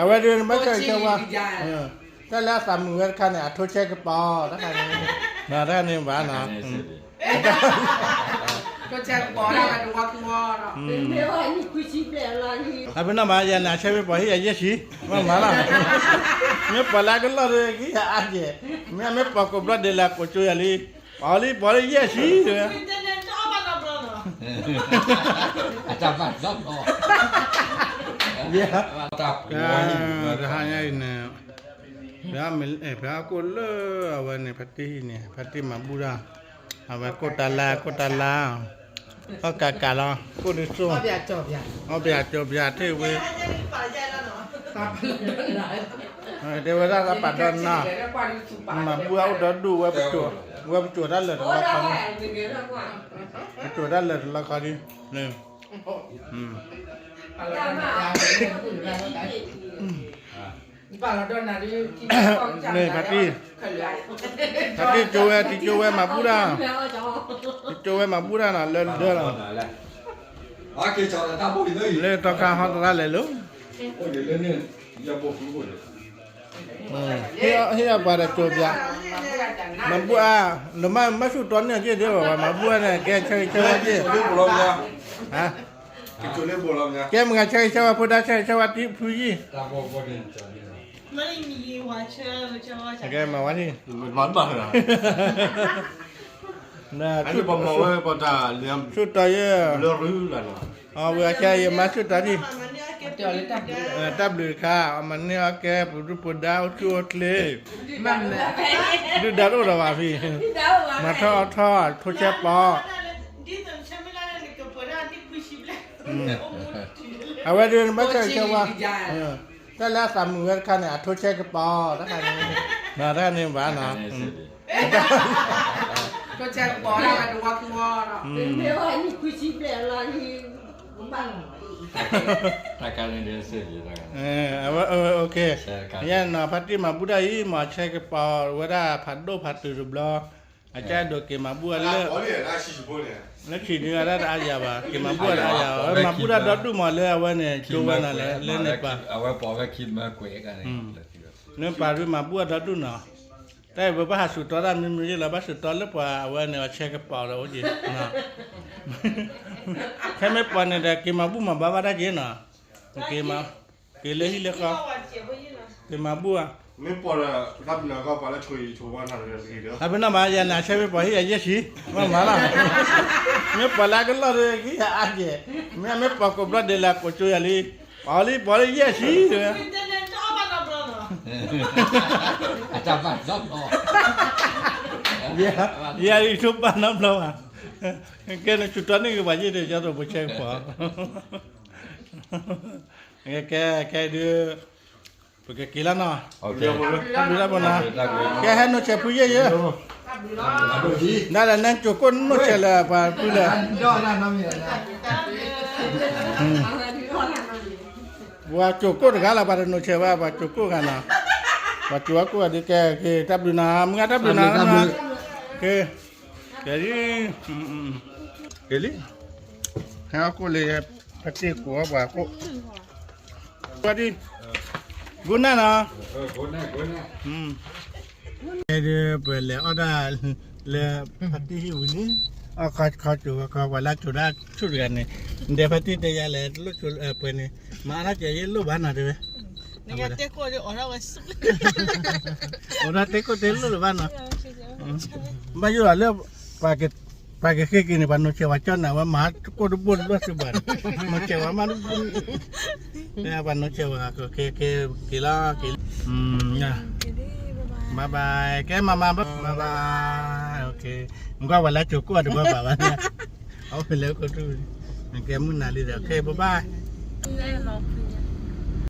အဝဲဒၣ်နဘၣ်ဆၢဂ့ၤဆၢဝါ, တၢ်လၢအသးမုာ်ဝဲတခါန့ၣ် အထိဆဲကပီၤ, တခါန့ၣ်, တခါန့ၣ်ဘၣ်နီၤ, အဖဲနီၢ်မး ယၤန့ၣ် အဆၢမ့ၢ်ပှၤဟ့ၣ်ယၤယဲၢ်ဆံ, မ့ၢ်မၤလီၤ, မ့ၢ်ပှၤလၢအကလီၢ်ဒီး ကဟ့ၣ်ယၤအါကဲ, မ့ၢ်မ့ၢ်ပှၤကိးဘျီဒဲးလၢအကိးကၠိယၤလံ, ပှၤလံ ပှၤလၢယဲၢ်ဆံ, တၢ်ဘၣ်နီတဘျီ, တဟါညါအံၤန့ၣ်, ဖဲအကိၣ်လၢအဝဲန့ၣ် ဖါတံၢ်န့ၣ် ဖါတံၢ်မၤဘူၣ်တၢ်, အဝဲကိၣ်တၢ်လါ ကိၣ်တၢ်လါ, အီၣ်ကးကးလီၤ ကိၣ်ဒုးစိၣ်, အီၣ်ပၠးကၠီပၠးထံၣ်ဝဲ, တဲဝဲဒၣ်သးပာ်ဒီးနၤ, မၤဘူၣ်အအိၣ်ဒီဒူၣ်ဝဲ, ဝဲပစိာ်တၢ်လၢာ်တလီခီ, ပစိာ်တၢ်လၢာ်တလီခီဒ်, န့ၣ်ဖါတံၢ်, ဖါတံၢ်ကၠိဝဲ တံၤကၠိဝဲမၤဘူၣ်တၢ်, တံၤကၠိဝဲမၤဘူၣ်တၢ်နီၤ လၢဒၢလီၤ, လၢတီခါဟီတရၣ်လဲၤလၢ ဟ့ၣ်အီၣ်ပှၤဒီးကၠိပၠး, မၤဘူၣ်အါ, နမ့ၢ်ဆူၣ်တီန့ၢ်က့ၤဒ်ဘၣ် မၤဘူၣ်အါန့ၣ် ကဲဆၢဂ့ၤဆၢဝါက့ၤ, ကဲမ့ၢ်ဂၤဆၢဂ့ၤဆၢဝါ ဖိဒါဆၢဂ့ၤဆၢဝါတံၤဖုယံၤ, ကဲမၤဝဲန့ၣ် ဆူၣ်တီယဲၢ်, လၢရူလီၤ, အဝဲအခဲအံၤမၤဆူၣ်တီဒံး, တၢ်ဘျုးတခါ အမၤန့ၢ်အီၣ်ကဲ ပဒုၣ်ပဒါအိၣ်ဆူၣ်အိၣ်ချ့, ဒုၣ်ဒါတအိၣ်ဒီးဘၣ်ဖံ, မၤထီၣ်အီၣ်ထီၣ် ထိဆဲပီၤ, အဝဲဒၣ်နဘၣ်ဆၢဂ့ၤဆၢဝါ, တၢ်လၢအသးမုာ်ဝဲတခါန့ၣ် အထိဆဲကပီၤ, တခါန့ၣ်, တခါန့ၣ်ဘၣ်နီၤ တၢ်ကန့ၣ်ဒ်စ့ၢ်ကီး, ယဲနီၤ ဖါတံၢ်မၤဘူၣ်တၢ်အံၤ မၤဆဲကပီၤဝဲဒၣ်ဖးဒိၣ်ဖးတုၤတဘျီ, အကဲဒိးက့ၤမၤဘူၣ်အလၢ လၢခံန့ၣ်တၢ်တအါယၤဘၣ်, က့ၤမၤဘူၣ်တအါယၤ, မၤဘူၣ်တၢ်ဒီဒူၣ်မးလၢအဝဲန့ၣ် ကၠိဝဲနီၤလၢန့ၣ်ပှၤ, လၢပှၤဒုးမၤဘူၣ်အဒီဒူၣ်နီၤ, တၢ်အံၤပဘၣ်ဟးဆူၣ်တီတၢ်မံၤမံၤယဲၢ်လီၤ ဘၣ်ဆူၣ်တီလၢပှၤအဝဲန့ၣ် အဆဲကပီၤဒီးအိၣ်က့ၤ ခဲမ့ၢ်ပှၤန့ၣ်ဒီး က့ၤမၤဘူၣ်မၤဘါဘၣ်တၢ်က့ၤနီၤ, က့ၤလၢဟံၣ်လၢဃီ, က့ၤမၤဘူၣ်ဧါ, မ့ၢ်ပှၤဒီး အဖဲနီၢ်မး ယၤန့ၣ် အဆၢမ့ၢ်ပှၤဟ့ၣ်ယၤယဲၢ်ဆံ, မ့ၢ်မၤလီၤ, မ့ၢ်ပှၤလၢအကလီၢ်ဒီး ကဟ့ၣ်ယၤအါကဲ, မ့ၢ်မ့ၢ်ပှၤကိးဘျီဒဲးလၢအကိးကၠိယၤလံ, ပှၤလံ ပှၤလၢယဲၢ်ဆံ, ယၤအံၤထိၣ်ဘၣ်နီတဘျီဘၣ်, ကဲနဆိၣ်တီန့ၢ်က့ၤပှၤယဲၢ်ဒီး ကၠီသိးပဆဲကပီၤ ကဲ ကဲဒုး ပကက့ၤလီၤနီၤ, တၢ်ဘျုးတၢ်ဖှိၣ်နီၤ, ကဲဟဲနိၣ်ဆဲးဖုယဲၢ်ယဲၢ်, ဒၣ်လဲာ်နကိးကိၣ်နိၣ်ဆဲးလၢပှၤဖုလၢာ်, ပှၤကိးကိၣ်တဂၤလၢပှၤတနိၣ်ဆဲးဘၣ် ပှၤကိးကိၣ်ဂၤနီၤ, ပှၤကိးဝဲကိးဂၤဒုးကဲ ကဲတၢ်ဘျုးနီၤ မုၢ်ဂၤတၢ်ဘျုးနီၤ, ကဲ ကဲလံ, ကဲလံ, ဟဲအီၣ်ကိၣ်လၢ ဖါတံၢ်ကိးအီၣ်ပှၤကိၣ်, ပှၤတံၢ်, ဂိၢ်နၢ်နီၤ, ဒ်ပလဲၤအီၣ်ဒၣ်လၢ ဖါတံၢ်ဟံၣ်ဝံၤလံ, အီၣ်ခီခီကၠိၤခီခီ ပှၤလၢကၠိၤဒၣ်ဆူၣ်တဂၤန့ၣ်, ဒဲးဖါတံၢ်တဲယၤလဲၣ် တလိၣ်ကၠိၤပှဲၤန့ၣ်, မၤအါထီၣ်ကဲယလိၣ်ဘၣ်နီၤတဲဝဲ အိၣ်ဒၣ်တဲကိၣ်တဲလိၣ်လၢၤဘၣ်နီၤ, ဘၣ်ယိၣ်လီၤလၢ ပှၤကဃ့က့ၤန့ၣ် ပှၤနိၣ်ဆဲးဝဲကၠီနၤဝဲ မၤကိၣ်တဘိတဘိစ့ၢ်ဘၣ်, နိၣ်ဆဲးဝဲမးတဘိ, ပှၤနိၣ်ဆဲးဝဲ က့ၤလီၤက့ၤလီၤ, bye bye ကဲမၤမၤ bye bye, မ့ၢ်ကွၢ်ပှၤလၢကၠိၤကိၣ်တဘၣ်ဘၣ်ဘၣ်, အအိၣ်ဖဲလဲၣ်ခိၣ်ထူၣ်, ကဲမုၢ်နၤလံဒီး ကဲ bye bye